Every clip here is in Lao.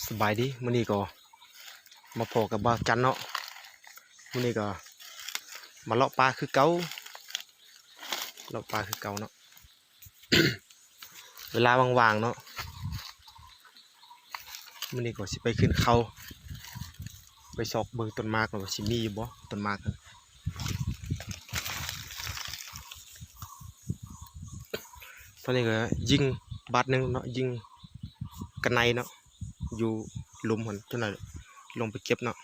ສະບາຍດີ ມື້ນີ້ກໍມາພໍ້ກັບບ່າວຈັນເນາະ. ມື້ນີ້ກໍມາເລາະປ່າຄືເກົ່າ ເລາະປ່າຄືເກົ່າເນາະ. ເວລາວ່າງໆເນາະ ມື້ນີ້ກໍຊິໄປຂຶ້ນເຂົາ ໄປຊອກເບິ່ງຕົ້ນໝາກວ່າຊິມີຢູ່ບໍ່ ຕົ້ນໝາກ. ຕອນນີ້ກໍຍິງບາດໜຶ່ງເນາະ ຍິງກະໄນເນາະ ຢູ່ລຸ່ມຫັ້ນ ຈົນວ່າລົງໄປເກັບເນາະ.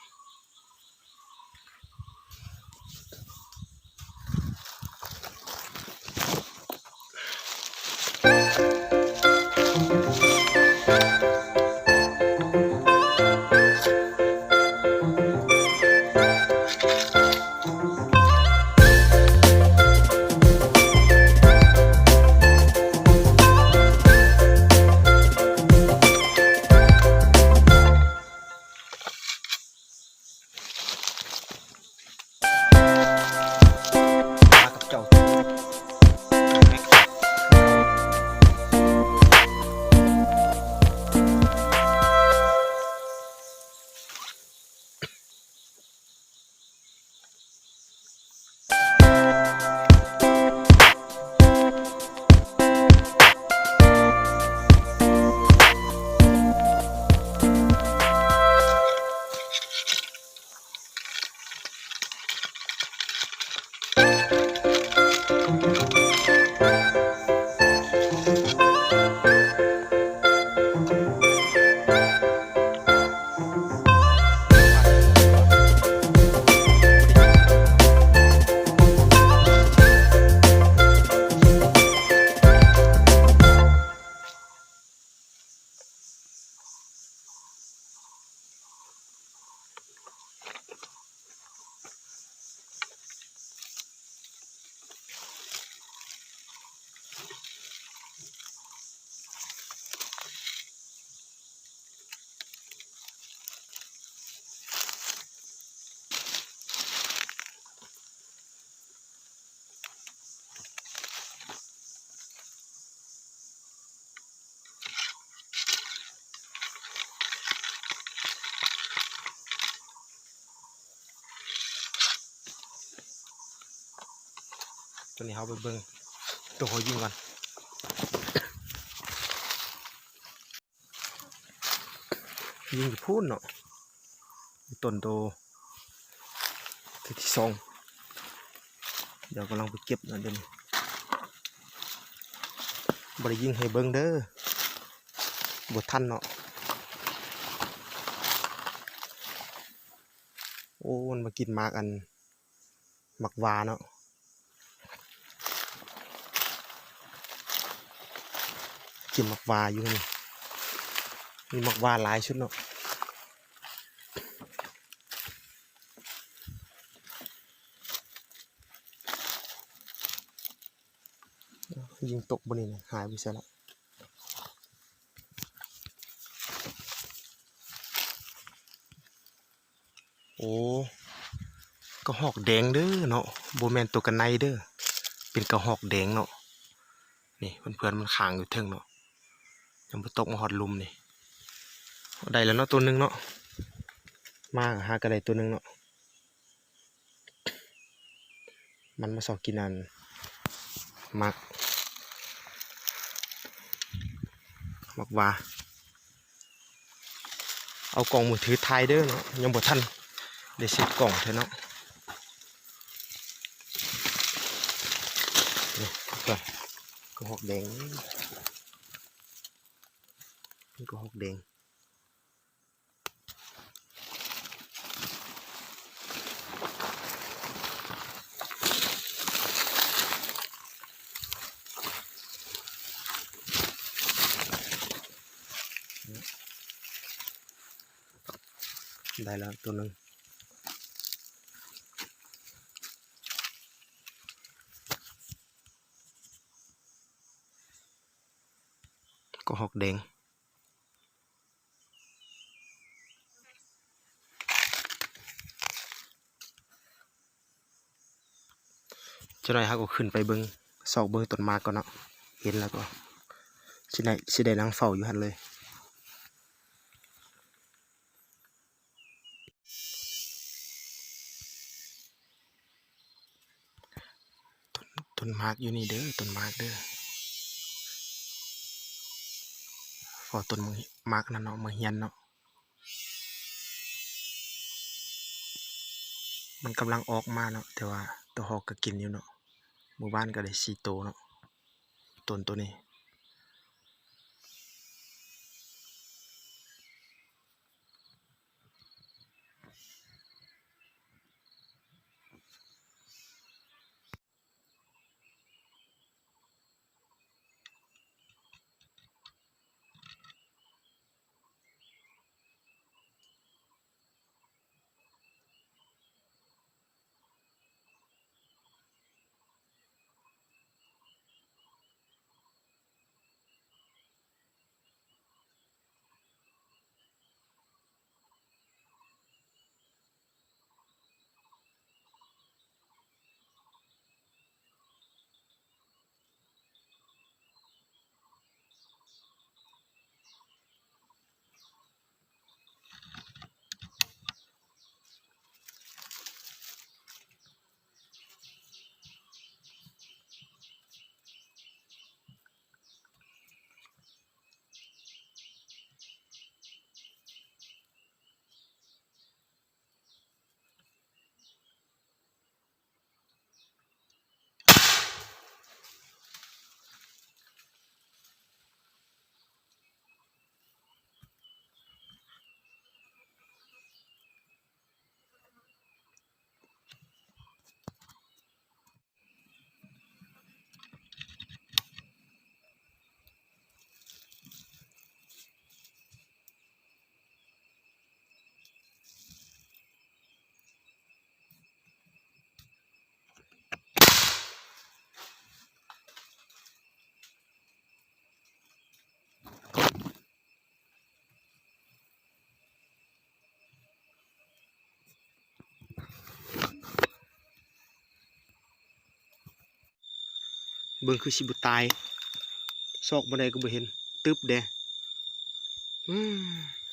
ມາກັບເຈົ້າ. ຕອນນີ້ເຮົາໄປເບິ່ງໂຕເຮົາຍິງກ່ອນ. ຍິງຢູ່ພຸ້ນເນາະ ຕົ້ນໂຕ ໂຕທີສອງ. ດຽວກຳລັງໄປເກັບນະ ດຽວນີ້ບໍ່ໄດ້ຍິງໃຫ້ເບິ່ງເດີ ບໍ່ທັນເນາະ. ໂອ້ ມັນມາກິນໝາກອັນ ໝາກຫວ້າເນາະ ກິນໝາກຫວ້າຢູ່ນີ້ ມີໝາກຫວ້າຫຼາຍສຸດເນາະ. ຍິງຕົກບໍ່ນີ້ນະ ຫາຍໄປໃສລະ? ໂອ້ ກະຮອກແດງເດີເນາະ ບໍ່ແມ່ນໂຕກະໄນເດີ ເປັນກະຮອກແດງເນາະ. ນີ້ເພື່ອນໆ ມັນຄ້າງຢູ່ເທິງເນາະ ຍັງບໍ່ຕົກມາຮອດລຸ່ມນີ້. ໄດ້ແລ້ວເນາະ ໂຕໜຶ່ງເນາະ ມາຫາກະໄດ້ໂຕໜຶ່ງເນາະ. ມັນມາຊອກກິນອັນ ໝາກ ໝາກຫວ້າ. ເອົາກ້ອງມືຖືຖ່າຍເດີເນາະ ຍັງບໍ່ທັນໄດ້ເຊັດກ້ອງເທື່ອເນາະ. ນີ້ ກະຮອກແດງ ກະຮອກແດງ. ໄດ້ແລ້ວໂຕໜຶ່ງ ກະຮອກແດງ. ຈັກໜ້ອຍເຮົາກໍຂຶ້ນໄປເບິ່ງ ຊອກເບິ່ງຕົ້ນໝາກກ່ອນເນາະ ເຫັນແລ້ວກໍຊິໄດ້ ຊິໄດ້ນັ່ງເຝົ້າຢູ່ຫັ້ນເລີຍ. ຕົ້ນໝາກຢູ່ນີ້ເດີ ຕົ້ນໝາກເດີ ພໍຕົ້ນໝາກນັ້ນເນາະ ໝາກຮຽນເນາະ ມັນກຳລັງອອກມາເນາະ ແຕ່ວ່າໂຕຮອກກໍກິນຢູ່ເນາະ ມື້ວານກໍໄດ້ສີ່ໂຕເນາະ ຕົ້ນໂຕນີ້. ເບິ່ງຄືຊິບໍ່ຕາຍ ຊອກບ່ອນໃດກໍບໍ່ເຫັນ ຕຶບເດ້ ອືມ.